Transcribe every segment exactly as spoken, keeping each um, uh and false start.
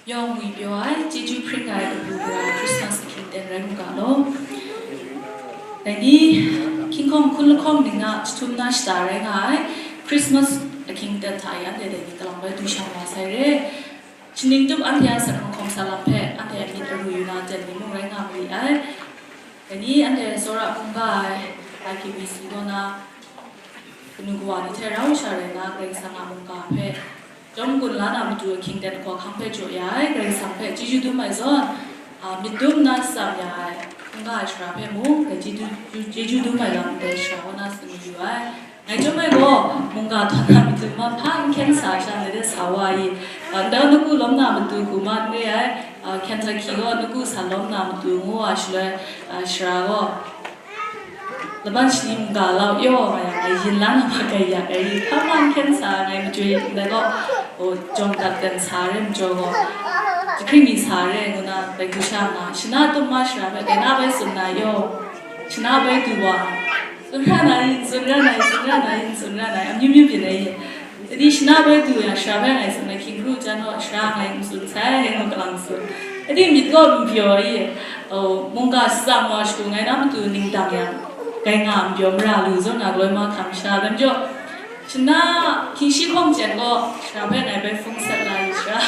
Yawng ngwi pyaw ai, chyeju hpring ai kabu gara Christmas ahkying ten rai mu ga law. Dai ni, hkying hkawng hkun lahkawng ning a jahtum na shata rai nga ai, Christmas ahkying ten hta e anhte dai ni kalang bai du shang wa sai re. Shaning tup anhte a sat hkawm hkawm sa lam hpe anhte myit aru yu na ten ni mung rai nga ma li ai. Dai ni anhte tsawra hkungga ai I K B C kaw na kanu kawa ni hte rau sha rai na Karai Kasang a mungga hpe jawm gun la na matu ahkying ten hkawhkam hpe jaw ya ai, Karai Kasang hpe chyeju dum ai zawn, a, myit dum na tsam ya ai hkungga ai sara hpe mung, dai chyeju, chyeju dum ai lam ndai sara kaw na tsun yu ai. Ngai chyawm ai gaw, mungga tawn na matu mahpa n hkyen sa sha, ndai de sa wa i, a, nda nawku lawm na matu hku ma n re ai, a, Kentucky gaw nawku sa lawm na matu ngu wa shaloi, a, sara gaw, laban shani mungga lau yaw nga yang, ngai yin la na ma kai yak ai, hpa ma n hkyen sa ngai majoi ndai gaw, o, jawng dat ten sa re majaw gaw, jahkring mi sa re ngu na, dai hku sha nga, shana tum ma sara hpe, dai na bai tsun na yaw, shana bai du wa, tsun ra na yin, tsun ra na yin, tsun ra na yin, tsun ra na yin, amyu myu byin ai yin. Dai ni shana bai du yang, sara bai ngai tsun ai, hkying hkru jan gaw, sara ngai n tsun sai, ngai gaw kalang tsun. Dai ni myit gaw n pyaw ai, o, mungga tsam wa shu ngai na matu ning dang yang, gai nga n pyaw mara lu zawn na galoi ma hkam sha, dai majaw, shana hkying shi hkawng jen gaw, sara bai ngai bai hpung sat la yu sara.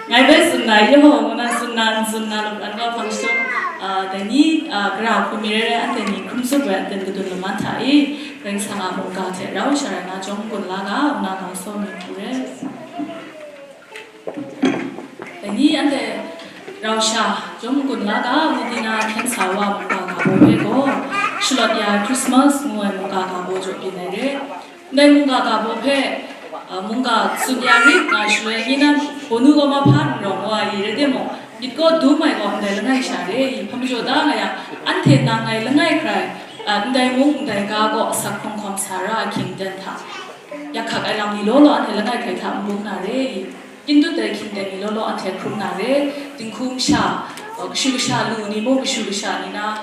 Ngai bai tsun na, yaw, ngu na tsun na, n tsun na, lupran gaw hpang shatup, a, dai ni, a, gara hku mi rai rai, anhte ni hkrum tsup ai, anhte kadun laman hta e, Karai Kasang a mungga hte rau sha rai na jawm gun la ga, ngu na ga saw mi hku rai. Dai ni anhte rau sha jawm gun la ga, ngu di na hkyen sa wa mungga ga baw hpe gaw, shalawt ya ai Christmas ngu ai mungga ga baw jaw byin ai re. Ndai mungga ga baw hpe, a, mungga tsun ya rit nga shaloi, ni nan, bawnu gaw mahpa n rawng wa ai rai timung, myit gaw dum ai gaw ndai langai sha re i, hpa majaw da nga yang, anhte nang ngai langai hkrai, a, ndai mung ndai ga gaw asak hkawm hkawm sa ra ahkying ten hta, yak hkak ai lam ni law law anhte langai hkrai hta n bung na re i, Kin dut ai hkying ten ni law law anhte hkrum na re, dinghku masha, uh, kashu kasha lu ni mung kashu kasha ni na,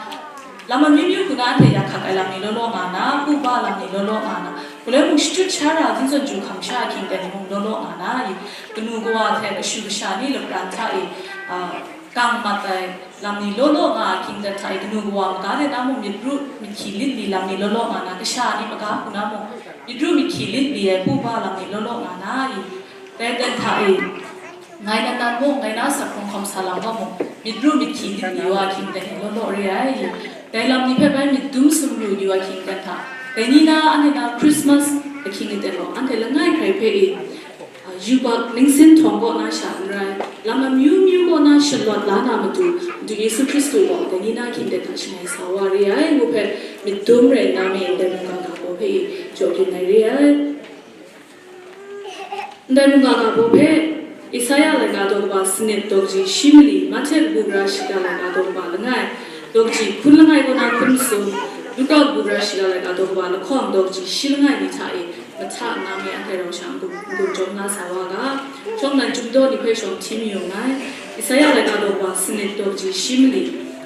lam amyu myu hku na anhte yak hkak ai lam ni law law nga na, hpu ba lam ni law law nga na, galoi mung shachyut sha ra, zinzawt ju hkam sha ahkying ten ni mung law law nga na, i, kanu kawa hte kashu kasha ni lapran hta i, uh, kang mat ai lam ni law law nga ahkying ten hta i, kanu kawa maga de na mung myit ru myit hkyi lit li lam ni law law nga na, kasha ni maga hku na mung myit ru myit hkyi lit li ai hpu ba lam ni law law nga na, i, Dai ten hta e, ngai nan nan mung, ngai na asak hkawm hkawm sa lam gaw mung, myit ru myit hkyi myit yu wa ahkying ten e law law re ai. Dai lam ni hpe bai myit dum sumru yu wa ahkying ten hta, dai ni na anhte na Christmas ahkying aten gaw, anhte langai hkrai hpe e, a, yubak ningsin htawng kaw na sha n rai, lam amyu myu kaw na shalawt la na matu, Madu Yesu Hkristu gaw dai ni na ahkying ten hta shangai sa wa re ai ngu hpe, myit dum rai nna, mi ndai mungga ga baw hpe e jaw byin ai re ai. Ndai mungga ga baw hpe, Isaya laika daw kaba sanit daw kaji shi mali, Mahte kabu gara shiga laika daw kaba langai, daw kaji hkun langai kaw na hkun masum, Luka kabu gara shiga laika daw kaba lahkawng daw kaji shi langai ni hta e, mahta nna mi anhte rau sha n-gun, n-gun jawm na sa wa ga, shawng nnan chyum daw ni hpe shawng hti mayu nngai. Isaya laika daw kaba sanit daw kaji shi mali.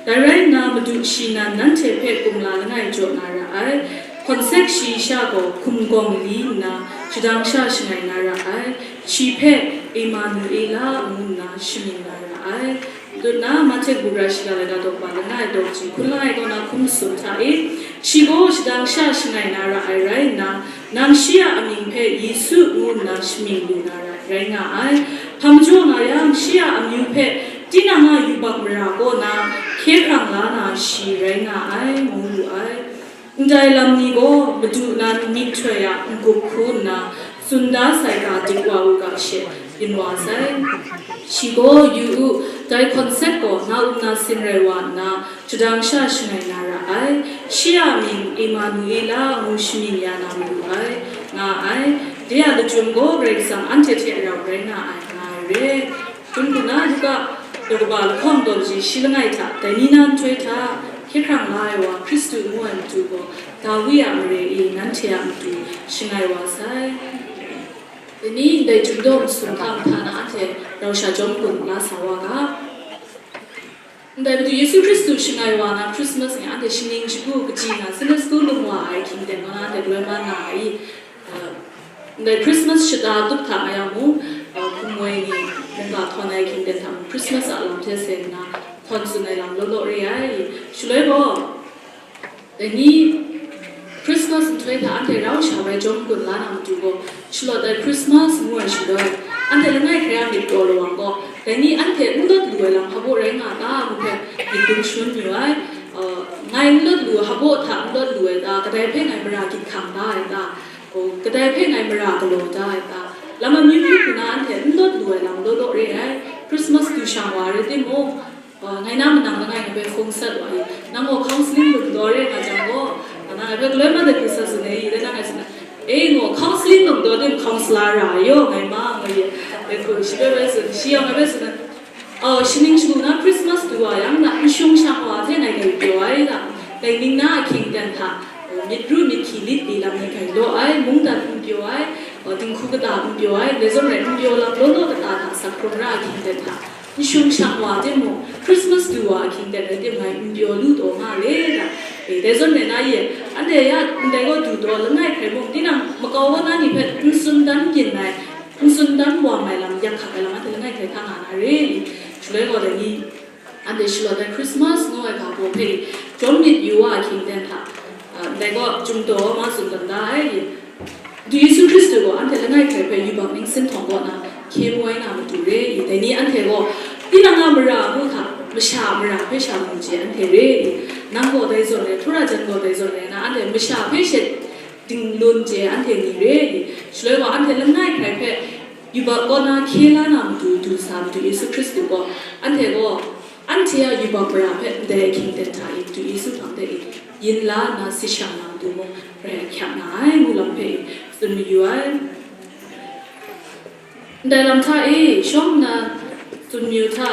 Dai rai nna, Madu shi nan nanhte hpe kumla langai jaw na ra ai. Hkawnsek shi sha gaw hkum gawng li nna, shadang sha shangai na ra ai. Shi hpe Emanuela ngu nna shamying na ra ai. Dut na, Mahte kabu gara shiga laika daw kaba langai daw kaji hkun langai kaw na hkun masum hta e, shi gaw shadang sha shangai na ra ai rai nna, nang shi a amying hpe Yesu ngu nna shamying lu na ra, rai nga ai. Hpa majaw nga yang, shi a amyu hpe tinang a yubak mara kaw na hkye hkrang la na shi rai nga ai, ngu wu ai. Ndai lam ni gaw Madu nan myihtoi a n-gup hku nna tsun da sai ga dik wa u ga she, yin wa sai. Shi gaw, yu u, dai hkawnsek gaw na up na sin rai wa nna, shadang sha shangai na ra ai. Shi a mying Emanuela ngu shamying ya na maru ai, nga ai. De a lachyum gaw Karai Kasang anhte hte rau rai nga ai, nga ai re. Hkun hku na, Luka daw kaba lahkawng daw kaji shi langai hta, dai ni na nhtoi hta, hkye hkrang la ai wa, Hkristu ngu ai Madu gaw, Dawi a mare e nanhte a matu shangai wa sai. Dai ni ndai chyum daw masum hta mahta na anhte rau sha jawm gun la sa wa ga. Ndai Madu Yesu Hkristu shangai wa na Christmas ni anhte shaning shagu kaji na Sunday school lung wa ai hkying ten gaw na anhte galoi man na ai. Uh, ndai Christmas shata tup hta nga yang mung, uh, hpung moi ni, htawn ai hkying ten hta mung, Christmas a lam hte seng nna htawn tsun ai lam law law re ai. Shaloi gaw, dai ni Christmas nhtoi hta anhte rau sha bai jawm gun la na matu gaw, shalawt ai Christmas ngu ai shaloi, anhte langai hkrai a myit taw lawang gaw, dai ni anhte n lawt lu ai lam hpa baw rai nga ta ngu hpe myit dum shangun yu ai. Uh, ngai n lawt lu hpa baw hta n lawt lu ai ta, kadai hpe ngai mara gyit hkang da ai ta, oh, kadai hpe ngai mara galaw da ai ta, lam amyu myu hku na anhte n lawt lu ai lam law law re ai. Christmas du shang wa rai timung, uh, ngai na manang langai ngai hpe hkung sat wa i, nang gaw counseling lung daw re nga jang gaw, nang ngai hpe galoi mat ai hku sat tsun ai i, dai nang ngai tsun ai, e, ngu, counseling lung daw tim counselor ra ai yaw ngai ma, ngu ye, dai hku shi hpe bai tsun, shi yawng ngai hpe tsun ai, oh, shaning shagu na Christmas du wa yang na, n shung shang wa hte ngai gai pyaw ai ta, dai ning na ahkying ten hta, oh, myit ru myit hkyi lit li lam ni gai law ai, mungdan n pyaw ai, oh, dinghku kata n pyaw ai, dai zawn rai n pyaw lam law law kata hta sak hkrung ra ahkying ten hta, n shung shang wa timung, Christmas du wa ahkying ten rai tim ngai n pyaw lu taw nga le ta. E, dai zawn rai na ye, anhte ya ndai gaw du taw langai hkrai mung, tinang makau wa na ni hpe n tsun dan byin ai, n tsun dan wa mai lam, yak hkak ai lam anhte langai hkrai hta nga na re i? Shaloi gaw dai ni, anhte shalawt ai Christmas ngu ai ga baw hpe i, jawm myit yu wa ahkying ten hta, a, ndai gaw, Chyum Daw ma tsun dan da ai i? Madu Yesu Hkristu gaw anhte langai hkrai hpe yubak ningsin htawng kaw na hkye mu ai na matu re i? Dai ni anhte gaw, tinang a mara ngu hta, masha a mara hpe sha mu chye anhte re i? Nang gaw dai zawn rai, Hpura jan gaw dai zawn rai na, anhte masha hpe she dinglun chye anhte ni re i? Shaloi gaw, anhte langai hkrai hpe yubak kaw na hkye la na matu du sa Madu Yesu Hkristu gaw, anhte gaw, anhte a yubak mara hpe ndai ahkying ten hta i Madu Yesu hpang de i yin la nna sit shang na matu mung rai ahkyak nga ai ngu lam hpe i tsun mayu ai. Ndai lam hta e shawng nna tsun mayu hta,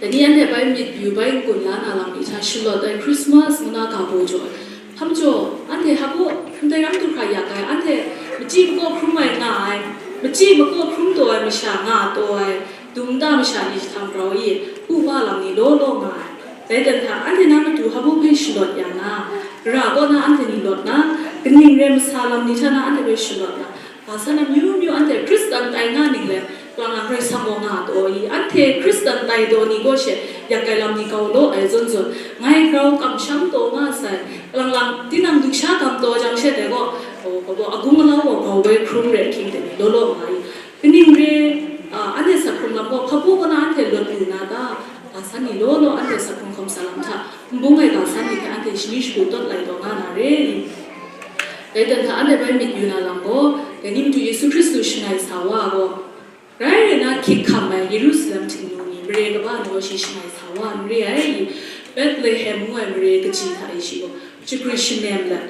dai ni anhte bai myit yu bai n-gun la na lam ni hta shalawt ai Christmas ngu na ga baw jaw ai. Hpa majaw, anhte hpa baw ndai ram du hkra yak ai, anhte machyi makaw hkrum ai nga ai, machyi makaw hkrum taw ai masha nga taw ai, dum nta masha ni jahtang grau i, u ba lam ni law law nga ai. Dai ten hta, anhte na matu hpa baw hpe shalawt ya na, gara kaw na anhte ni lawt na, kaning rai masa lam ni hta na anhte hpe shalawt na, ba san amyu myu anhte Hkristan tai nga ning le, kalang lang rai sang gaw nga taw i, anhte Hkristan tai taw ni gaw she yak ai lam ni kau law ai zawn zawn, ngai grau kamsham taw nga sai, kalang lang tinang lusha gam taw jang she dai gaw, oh, hpa baw agung alau gaw grau bai hkrum re ahkying ten ni law law nga i, kaning re, ah, anhte sak hkrung lam gaw hpa baw kaw na anhte lawt lu na ta? Ga san ni law law anhte sak hkrung hkawm sa lam hta, n bung ai ga san ni hpe anhte shani shagu tawt lai taw nga na re i? Dai ten hta anhte bai myit yu na lam gaw, dai ni Madu Yesu Hkristu shangai sa wa ai gaw, grai rai na hkyik hkam ai Yerusalem htingnu ni, mare kaba ni gaw shi shangai sa wa n re ai i? Betlehem ngu ai mare kaji hta e shi gaw shagri shanem let,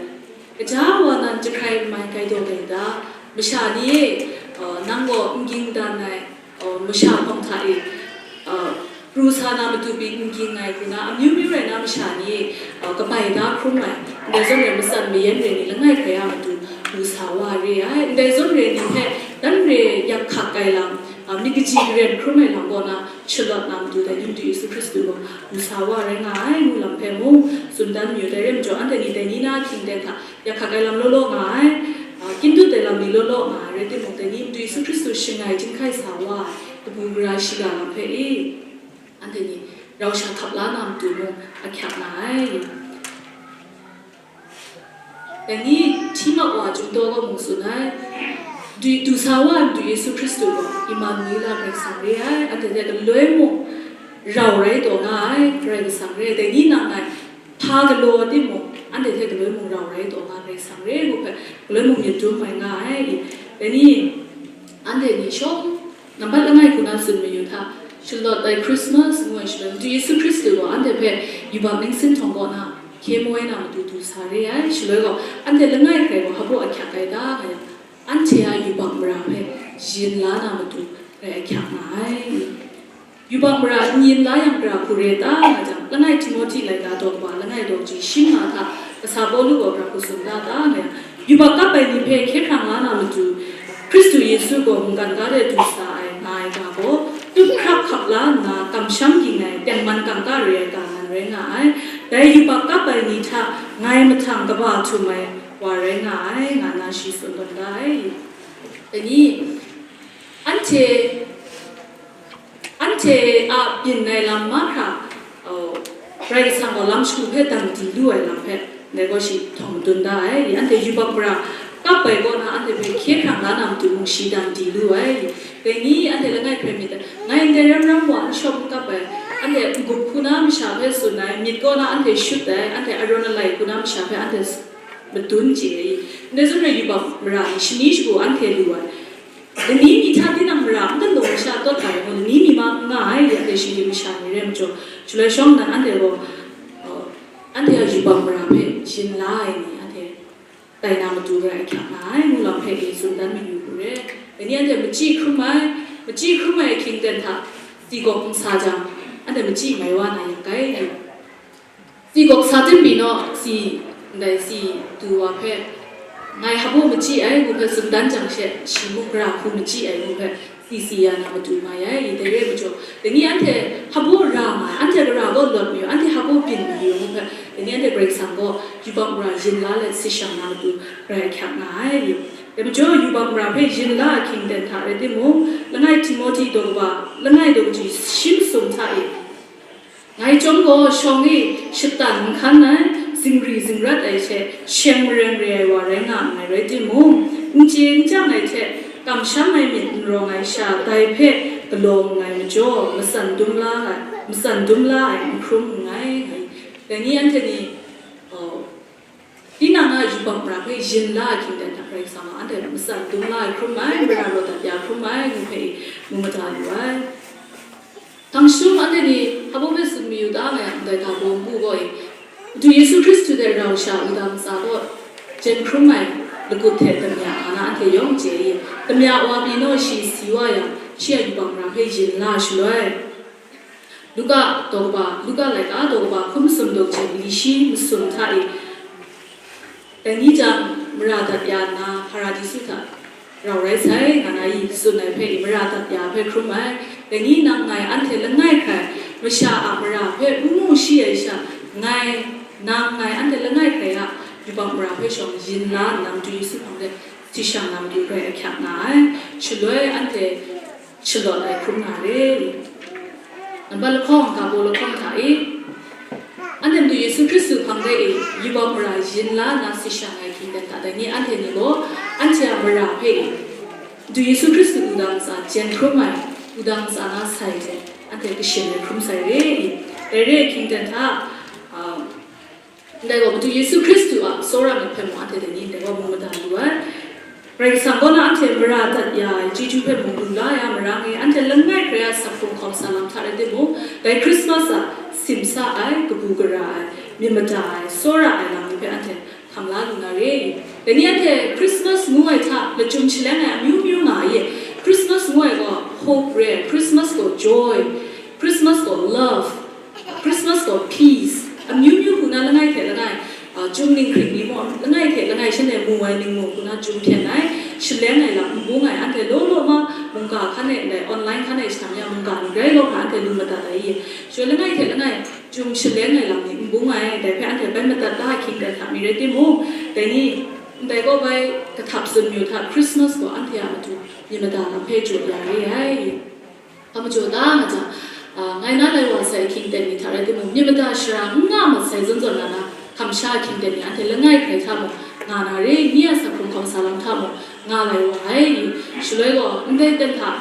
kaja wa nan jahkrai n mai gai daw gai da, masha ni e, uh, nang gaw n ging dan ai, uh, masha hpawng hta e, uh, pru sa na matu pyi n ging ai hku na, amyu myu rai na masha ni, uh, kabai da hkrum ai, ndai zawn rai matsan mayan re ni langai hkrai a matu pru sa wa re ai, ndai zawn re ni hpe dan re yak hkak ai lam, uh, myit kaji karen hkrum ai lam kaw na, shalawt na matu dai ni Madu Yesu Hkristu gaw pru sa wa rai nga ai ngu lam hpe mung tsun dan mayu. Dai rai majaw, anhte ni dai ni na ahkying ten hta yak hkak ai lam law law nga ai, a, kyin dut ai lam ni law law nga ai, rai timung, dai ni Madu Yesu Hkristu shangai chyinghkai sa wa ai kabu gara shiga lam hpe i, anhte ni rau sha hkap la na matu mung ahkyak nga ai. Dai ni hti mak wa Chyum Daw gaw mung tsun ai, du, du sa wa ai Madu Yesu Hkristu gaw Emanuela Karai Kasang re ai, anhte hte galoi mung rau rai taw nga ai Karai Kasang re ai. Dai ni nang ngai hpa galaw timung, anhte hte galoi mung rau rai taw nga Karai Kasang re ngu hpe, galoi mung myit dum mai nga ai. Dai ni, anhte ni shawng nambat langai hku na tsun mayu hta, shalawt ai Christmas ngu ai shaloi, Madu Yesu Hkristu gaw anhte hpe yubak ningsin htawng kaw na hkye mu ai na matu du sa re ai. Shaloi gaw, anhte langai hkrai gaw hpa baw ahkyak ai ta nga yang, anhte a yubak mara hpe yin la na matu rai ahkyak nga ai. Yubak mara n yin la yang, gara hku re ta nga jang, langai Timohti laika daw kaba langai daw ji shi nga hta, kasa Pawlu gaw gara hku tsun da ta nga yang, yubak kap ai ni hpe hkye hkrang la na matu, Hkristu Yesu gaw mungkan ga de du sa ai nga ai ga gaw, tup hkrap hkap la nna, kamsham ging ai, tengman kangka re ai ga nan rai nga ai. Dai yubak kap ai ni hta ngai mahtang kaba htum ai wa rai nga ai, nga nna shi tsun tawn da ai. Dai ni, anhte Anhte a byin ai lam mahkra, uh, Karai Kasang gaw lam shagu hpe dang di lu ai lam hpe, dai gaw shi htawng dun da ai. Anhte yubak mara kap ai kaw na anhte hpe hkye hkrang la na matu mung shi dang di lu ai. Dai ni anhte langai hkrai myit ai. Ngai ndai ram ram wa n shawm n kap ai. Anhte n-gup hku na masha hpe tsun ai, myit kaw na anhte shut ai, anhte arawn alai hku na masha hpe anhte madun chye ai. Ndai zawn rai yubak mara ni shani shagu anhte lu ai. Lani mi hta tinang mara n galaw ai sha tawt ai gaw, lani mi ma n nga ai, ya hte shinggyim masha ni rai majaw, shaloi shawng nnan anhte gaw, uh, anhte a yubak mara hpe yin la ai ni, anhte tai na matu garai ahkyak nga ai, ngu lam hpe e tsun dan mayu hku re. Lani anhte machyi hkrum ai, machyi hkrum ai ahkying ten hta, tsi gawk n sa jang, anhte machyi mai wa na yak ai. Tsi gawk sa tim pyi naw, tsi, ndai tsi tu wa hpe, ngai hpaw machyi ai ngu hpe tsun dan jang she, shi mung gara hku machyi ai ngu hpe, tsi si ya na matu mai ai, dai re ai majaw, dai ni anhte hpaw ra nga ai, anhte gara gaw lawt mayu, anhte hpaw byin mayu ngu hpe, dai ni anhte Karai Kasang gaw yubak mara yin la let si shang na matu, grai ahkyak nga ai. Dai majaw, yubak mara hpe yin la ahkying ten hta rai timung, langai Timohti daw kaba, langai daw kaji shi masum hta e, ngai chyawm gaw shawng e shatan n hkan ai, zingri zingrat ai hte sheng mareng re ai wa rai nga nngai rai timung, n chye n chyang ai hte kamsham ai myit n rawng ai sha dai hpe galaw nngai majaw, matsan dum la ai, matsan dum la ai n hkrum nngai. Dai ni anhte ni, oh, tinang a yubak mara hpe yin la ahkying ten hta Karai Kasang a anhte matsan dum la ai hkrum ai, mara raw dat ya hkrum ai, ngu hpe mu mada lu ai. Hpang shum anhte ni hpaw hpe tsun mayu da nga yang, ndai ga baw npu gaw e, Madu Yesu Hkristu hte rau sha wudang ntsa gaw jen hkrum ai lagut hte damya nga na anhte yawng chye i, damya wa pyi naw shi si wa yang, shi a yubak mara hpe yin la shaloi, Luka daw kaba, Luka laika daw kaba hkum sum daw hte li shi masum hta e, dai ni jang mara dat ya nna Hparadisu hta rau rai sai, nga na i tsun ai hpe i mara dat ya hpe hkrum ai. Dai ni nang ngai anhte langai hkrai masha a mara hpe n mu shi ai sha, ngai, nang ngai anhte langai hkrai a yubak mara hpe shawng yin la nna Madu Yesu hpang de si shang na matu grai ahkyak nga ai. Shaloi anhte shalawt ai hkrum nga re. Nambat lahkawng, ga baw lahkawng hta e, anhte Madu Yesu Hkristu hpang de e, yubak mara yin la nna si shang ai hkying ten hta dai ni anhte ni gaw, anhte a mara hpe e, Madu Yesu Hkristu wudang ntsa jen hkrum ai, wudang ntsa na sai hte anhte kashin ai hkrum sai re i, dai re ai hkying ten hta, ah, Ndai gaw, Madu Yesu Hkristu a tsawra myit hpe mung anhte dai ni ndai gaw mu mada lu ai. Karai Kasang gaw na anhte mara dat ya ai chyeju hpe mung lu la ya marang e, anhte langai hkrai a saphung hkawm sa lam hta rai timung, dai Christmas a simsa ai, kabu gara ai, myit mada ai, tsawra ai lam ni hpe anhte hkam la lu na re i? Dai ni anhte Christmas ngu ai hta lachyum shaleng ai amyu myu nga i? Christmas ngu ai gaw hope re ai, Christmas gaw joy, Christmas gaw love, Christmas gaw peace, amyu myu hku na langai hte langai, a, chyum ninghkring ni maw, langai hte langai shanhte mu ai ningmung hku na chyum hpyen ai, shaleng ai lam n bung ai, anhte law law ma, mungga hkan e ndai, online hkan e shahtang ya mungga ni grai law hkra anhte lu madat ai i? Shaloi langai hte langai chyum shaleng ai lam ni n bung ai, dai hpe anhte bai madat da ahkying dan hta mi rai timung, dai ni, ndai gaw bai kahtap tsun myu hta Christmas gaw anhte a matu myit mada lam hpe jaw ya re ai. Hpa majaw da nga jang, a, ngai na lai wa sai hkying ten ni hta rai timung, myit mada shara n nga mat sai zawn zawn nga na, hkamsha hkying ten ni anhte langai hkrai hta mung nga na re, nye a saphung hkawm sa lam hta mung nga lai wa ai. Shaloi gaw, ndai ten hta,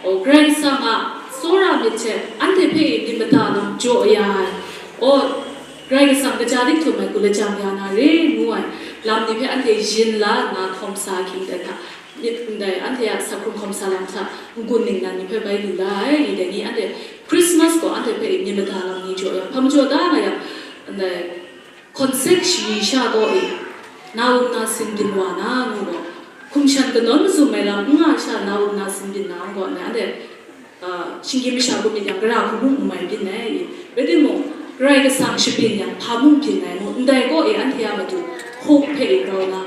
o, Karai Kasang a tsawra myit hte anhte hpe myit mada lam jaw ya ai, o, Karai Kasang kaja dik htum ai hku lajang ya na re, ngu ai lam ni hpe anhte yin la nna hkawm sa hkying ten hta, myit ndai anhte a saphung hkawm sa lam hta n-gun ningnan ni hpe bai lu la ai, dai ni anhte Christmas gaw anhte hpe myit mada lam ni jaw yang, hpa majaw da nga yang, ndai concept shayi sha gaw e, na um na sin byin wa na ngu gaw, hkum shan kanawn mazum ai lam n nga sha na um na sin byin na ngu gaw, ndai anhte, a, shinggyim masha hku myit yang, gara hku mung n mai byin ai, rai timung, Karai Kasang shabyin yang, hpa mung byin ai ngu, ndai gaw e anhte a matu hope hpe e grau na,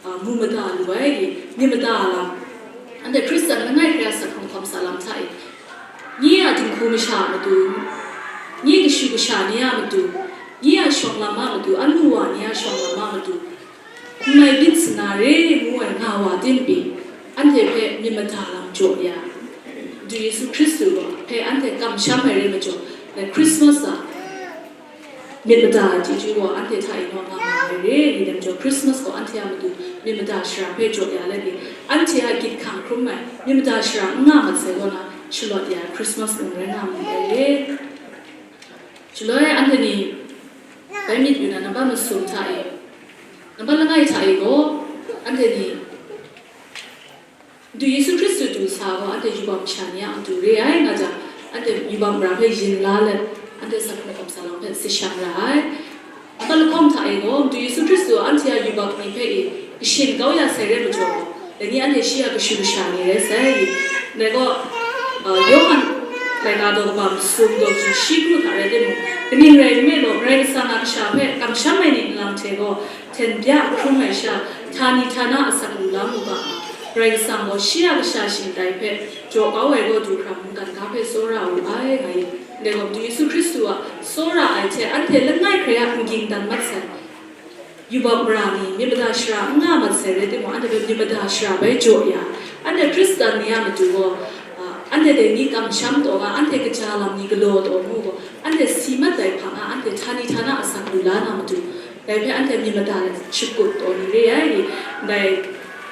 a, mu mada lu ai, myit mada lam. Anhte Hkristan langai hkrai a saphung hkawm sa lam hta e, nye a dinghku masha a matu, nye kashu kasha ni a matu, nye a shawng lam a matu, anu wa ni a shawng lam a matu, n mai byin sa na re ngu ai nga wa tim pyi, anhte hpe myit mada lam jaw ya. Madu Yesu Hkristu gaw hpe anhte kamsham ai rai majaw, dai Christmas a myit mada ai chyeju gaw anhte hta e naw nga nga ai re, ni dai majaw Christmas gaw anhte a matu myit mada shara hpe jaw ya let e, anhte a gyit hkang hkrum ai myit mada shara n nga mat sai kaw na shalawt ya ai Christmas mung rai nga mu ai re. Shaloi anhte ni bai myit yu na nambat masum hta e, nambat langai hta e gaw anhte ni Madu Yesu Hkristu du sa gaw anhte yubak masha ni a matu re ai nga jang, anhte yubak mara hpe yin la let, anhte sa hkrum hkawm sa lam hpe si shang ra ai. Nta lahkawng hta e gaw, Madu Yesu Hkristu anhte a yubak ni hpe e kashin kau ya sai rai majaw, dai ni anhte shi a kashu kasha ni rai sai. Dai gaw, uh, Yawhan laika daw kaba masum daw shi shi kru hta rai timung, kaning rai nme law, Karai Kasang a kasha hpe kamsham ai ni nlang hte gaw, hten bya hkrum ai sha, htani htana asak lu la mu ga nga, Karai Kasang gaw shi a kasha shingtai hpe jaw kau ai gaw du hkra mungkan ga hpe tsawra wu ai, nga ye. Ndai gaw, Madu Yesu Hkristu a tsawra ai hte anhte langai hkrai a n ging dan mat sai. Yubak mara ni myit mada shara n nga mat sai rai timung, anhte hpe myit mada shara bai jaw ya. Anhte Hkristan ni a matu gaw, a, anhte dai ni kamsham taw nga, anhte kaja lam ni galaw taw mu gaw, anhte si mat dai hpang a, anhte htani htana asak lu la na matu, dai hpe anhte myit mada let shakut taw ni re ai. Ndai,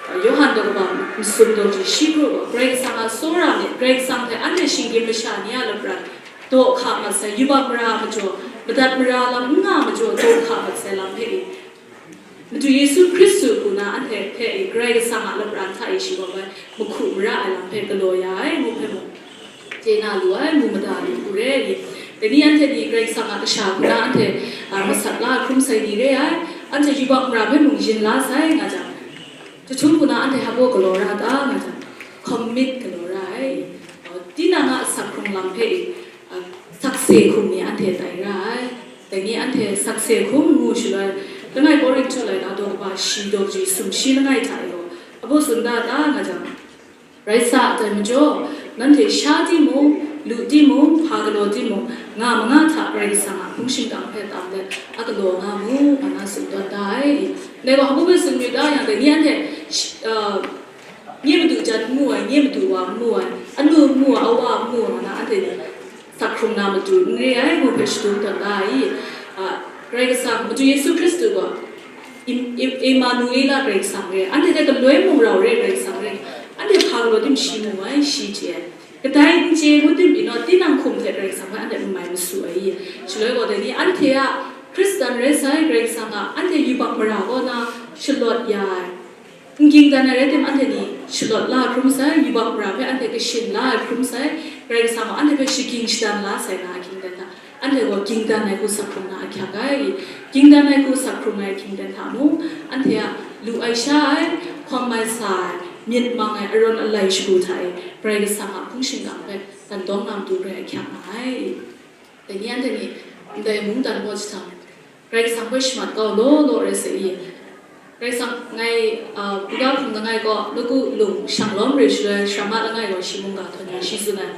a, Yawhan daw kaba masum daw ji shi kru gaw, Karai Kasang a tsawra myit, Karai Kasang hte anhte shinggyim masha ni a lapran daw hka mat sai, yubak mara majaw, madat mara lam n nga majaw, daw hka mat sai lam hpe e, Madu Yesu Hkristu hku na anhte hpe e Karai Kasang a lapran hta e sharawt ai mahku mara ai lam hpe galaw ya ai ngu hpe mung, chye na lu ai, mu mada lu hku re ai. Dai ni anhte ni Karai Kasang a kasha hku na anhte, a, masat la hkrum sai ni re ai, anhte yubak mara hpe mung yin la sai nga jang, jahtum hku na anhte hpa galaw ra ta nga jang, commit galaw ra ai. Tinang a asak hkrung lam hpe e, a, sakse hkum ni anhte tai ra ai. Dai ni anhte sakse hkum ngu shaloi, langai Korinhtu laika daw kaba shi daw ji sumshi langai hta e gaw, abu tsun da ta nga jang, rai sa, dai majaw, nanhte sha timung, lu timung, hpa galaw timung, nga manga hta Karai Kasang a hpung shingkang hpe tam let, a galaw nga mu, nga na tsun tawn da ai. Ndai gaw, hpa hpe tsun yu da yang, dai ni anhte, sh-, a, nye madu jan n mu ai, nye madu wa n mu ai, anu n mu ai, awa n mu ai, nga na anhte ni sak hkrung na matu n re ai ngu hpe shadum tawn da ai. A, Karai Kasang, Madu Yesu Hkristu gaw, Im-, Im-, Emanuela Karai Kasang re, anhte hte galoi mung rau re Karai Kasang re, anhte hpa galaw tim shi mu ai, shi chye ai. Kadai n chye ngu tim pyi naw, tinang hkum hte Karai Kasang hpe anhte n mai masu ai. Shaloi gaw, dai ni anhte a Hkristan rai sai, Karai Kasang a anhte yubak mara kaw na shalawt ya ai. N ging dan ai rai tim, anhte ni shalawt la hkrum sai, yubak mara hpe anhte kashin la ai hkrum sai, Karai Kasang gaw anhte hpe shaging shadan la sai na ahkying dan hta, anhte gaw ging dan ai hku sak hkrung na ahkyak ai. Ging dan ai hku sak hkrung ai ahkying dan hta mung, anhte a lu ai sha ai, hkawm ai sa ai, myit mang ai, arawn alai shagu hta e, Karai Kasang a hpung shingkang hpe dan dawng na matu grai ahkyak nga ai. Dai ni anhte ni ndai mungdan gaw jahtam, Karai Kasang hpe shamat kau law law rai sa i? Karai Kasang ngai, a, buga hpung langai gaw, Lawku lung shang lawm re shaloi, Shrama langai gaw shi mungga htawn ya shi tsun ai.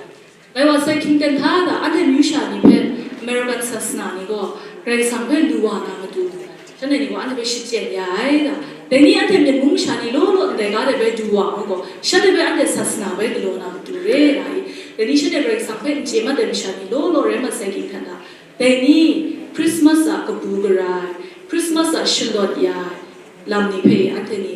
Ngai wa sai hkying ten hta da, anhte myu sha ni hpe, American sasana ni gaw, Karai Kasang hpe lu wa na matu, shanhte ni gaw anhte hpe shachyen ya ai da. Dai ni anhte myit mung masha ni law law ndai ga de bai du wa ngu gaw, shanhte hpe anhte sasana bai galaw na matu re nga i. Dai ni shanhte Karai Kasang hpe n chye mat ai masha ni law law rai mat sai ging htan da. Dai ni, Christmas a kabu gara ai, Christmas a shalawt ya ai lam ni hpe anhte ni,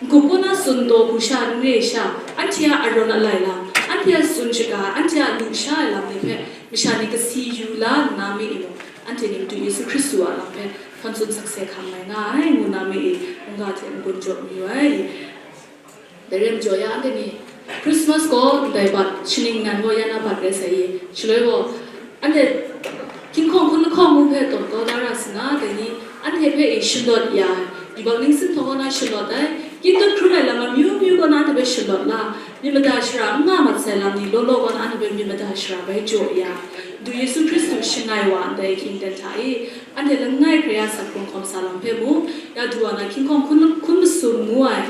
n-gup kaw na tsun taw hku sha n re sha, anhte a arawn alai lam, anhte a tsun shaga, anhte a lusha ai lam ni hpe masha ni kasi yu la nna mi i mung, anhte ni Madu Yesu Hkristu a lam hpe hkawn tsun sakse hkam mai nga ai, ngu na mi i, mungga hte n-gun jaw mayu ai. Dai rai majaw ya, anhte ni Christmas gaw ndai bat, shaning nan gaw ya na bat rai sai i, shaloi gaw, anhte hkying hkawng hkun lahkawng ngu hpe tawn kau da ra sa nga, dai ni anhte hpe i shalawt ya ai, yubak ningsin htaw kaw na shalawt ai, kyin dut hkrum ai lam amyu myu kaw na anhte hpe shalawt la, myit mada shara n nga mat sai lam ni law law kaw na anhte hpe myit mada shara bai jaw ya ai, Madu Yesu Hkristu shangai wa ndai ahkying ten hta i, anhte langai hkrai a sak hkrung hkawm sa lam hpe mung, ya du wa na hkying hkawng hkun, hkun masum ngu ai,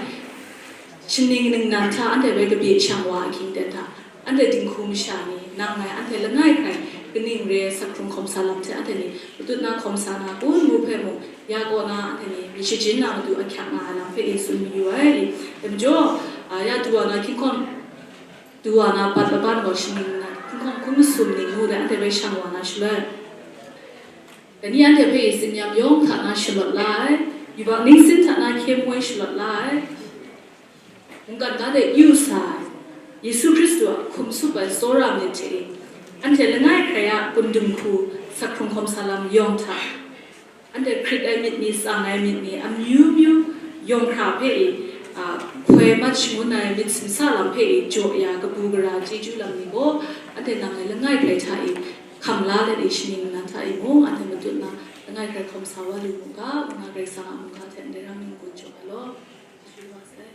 shaning ningnan hta anhte bai kabye shang wa ahkying ten hta, anhte dinghku masha ni, nang ngai anhte langai hkrai kaning re sak hkrung hkawm sa lam hte anhte ni matut na hkawm sa na kun ngu hpe mung, ya kaw na anhte ni myit shajin na matu ahkyak nga ai lam hpe e tsun mayu ai. Dai majaw, a, ya du wa na hkying hkawng du wa na bat laban gaw shaning nna, hkunhkawng hkun masum ning ngu de, anhte hpe shang wa na shaloi, dai ni anhte hpe i tsin-yam yawng hta na shalawt la ai, yubak ningsin hta na hkye moi shalawt la ai, mungkan ga de yu sa ai, Yesu Hkristu a hkum tsup ai tsawra myit hte e, anhte langai hkrai a kundum hku sak hkrung hkawm sa lam yawng hta, anhte hkrit ai myit ni, tsang ai myit ni, amyu myu yawng hkra hpe e, a, hkoi mat shangun ai myit simsa lam hpe e jaw ya kabu gara chyeju lam ni gaw, anhte nang ai langai hkrai hta e hkam la let e shaning nna hta e mung, anhte matut na langai hkrai hkawm sa wa lu mu ga, Mungga Karai Kasang a mungga hte ndai rang ningkun jaw ai law. Chyeju wa sai.